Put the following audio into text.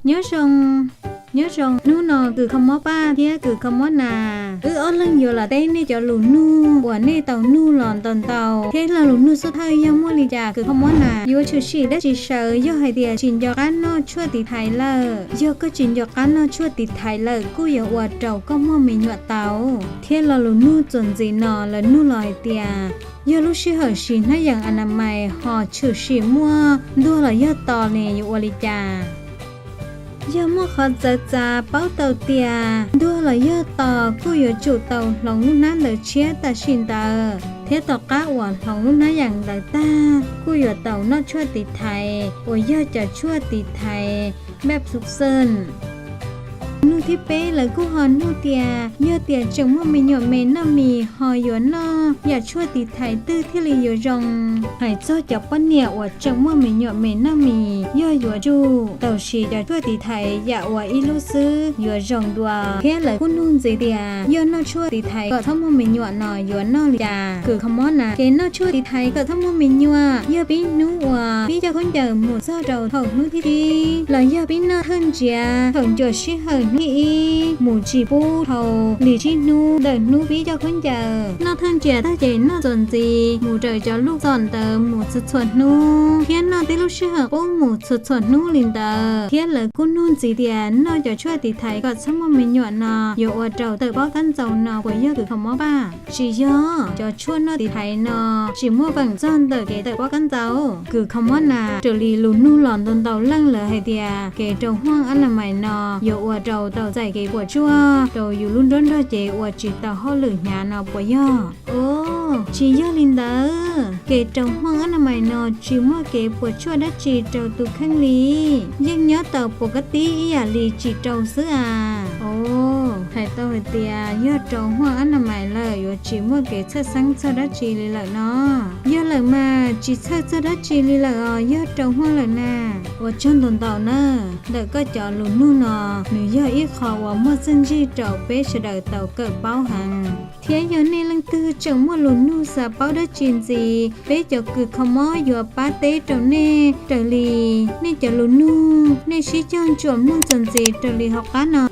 Nyob zoo, nyob zoo, hnub no kws kho mob Paj thiab kws kho mob Nas, wb ob leeg yuav los teb nej cov lus nug uas nej tau nug los ntau ntau thiab lo lus nug xub thawj yog muaj li cas. Kws kho mob Nas, yuav tshwm sim dab tsi sawv yog hais tias tsis nco qab noj tshuaj tiv thaiv lawm? Yog koj tsis nco qab noj tshuaj tiv thaiv lawm kuj yuav ua rau koj muaj me nyuam tau. Thiab lo lus nug txuas ntxiv no lawv nug los hais tias, yog lub sij hawm siv hnab yees a na mais ho tshwm sim muaj ntuag los yog tos ne yuav ua li cas? Yog muaj qhov txawv txav paub tau tias ntuag los yog tos kuj yuav tsum tau hloov lub hnab ntawd tshiab tam sim ntawd, thiab tom qab uas hloov lub hnab yees ntawd tag kuj yuav tau noj tshuaj tiv thaiv uas yog cov tshuaj tiv thaiv Bepsupsen. Nug thib peb lawv kuj ho nug tias, yog tias tseem muaj me nyuam me noj mis ho yuav noj yam tshuaj tiv thaiv twg thiaj li yuav zoo? Hais txog cov poj niam uas tseem muaj me nyuam me noj mis, yog yuav tsum tau siv cov tshuaj tiv thaiv yam uas ib lub xwb yuav zoo dua. Thiab lawv kuj nug ntxiv tias, yog noj tshuaj tiv thaiv kom txhob muaj me nyuam no yuav noj li cas? Kws kho mob Nas, kev noj tshuaj tiv thaiv kom txhob muaj me nyuam yog pib hnub uas pib coj khaub ncaws mus txog rau thaum hnub thib tsib, los yog pib noj thawj ntsiav thaum ncua sij hawm hnub ib mus tsis pub dhau li tsib hnub ntawm hnub pib coj khaub ncaws. Noj thawj ntsiav tag ces noj txuas ntxiv mus raws cov lub txom ntawd mus txhua txhua hnub, thiab noj tej lub sij hawm qub mus txhua txhua hnub li ntawd. Thiab lawv kuj nug ntxiv tias, noj cov tshuaj tiv thaiv kom txhob muaj me nyuam no yuav ua rau tawm pob kab ntxaus no puas yog kws kho mob Paj? Tsis yog, cov tshuaj noj tiv thaiv no tsis muaj feem txog ntawm kev tawm pob kab ntxaus. Kws kho mob Nas, raws li lus nug los ntau ntau leej lawv hais tias kev rau huaj a na mais no yuav ua rau tau txais kev puas tsuaj rau yus lub nruab nrog cev uas tsis tau hauj lwm hnyav no puas yog? Os, tsis yog li ntawd. Kev rau huaj a na mais no tsis muaj kev puas tsuaj dab tsi rau tus kheej li, yeej nyob tau puas kab tib ib yam li tsis rau xwb as. Os, hais tau hais tias yog rau huaj a na mais lawm yuav tsis muaj kev txhawj xeeb txog dab tsi li lawm no. Yog lawm mas tsis txhawj txog dab tsi li lawm os, yog rau huaj lawm na. Ua tsaug ntau ntau na, ntawm koj cov lus nug no, nws yog ib qho uas muaj txiaj ntsig rau peb sawv daws tau kawm paub heev. Thiab yog nej leej twg tseem muaj lus nug xav paub dab tsi ntxiv, peb cov kws kho mob yuav pab teb rau nej raws li nej cov lus nug. Nej sib cog ntsuam mloog txuas ntxiv raws li hauv qab no.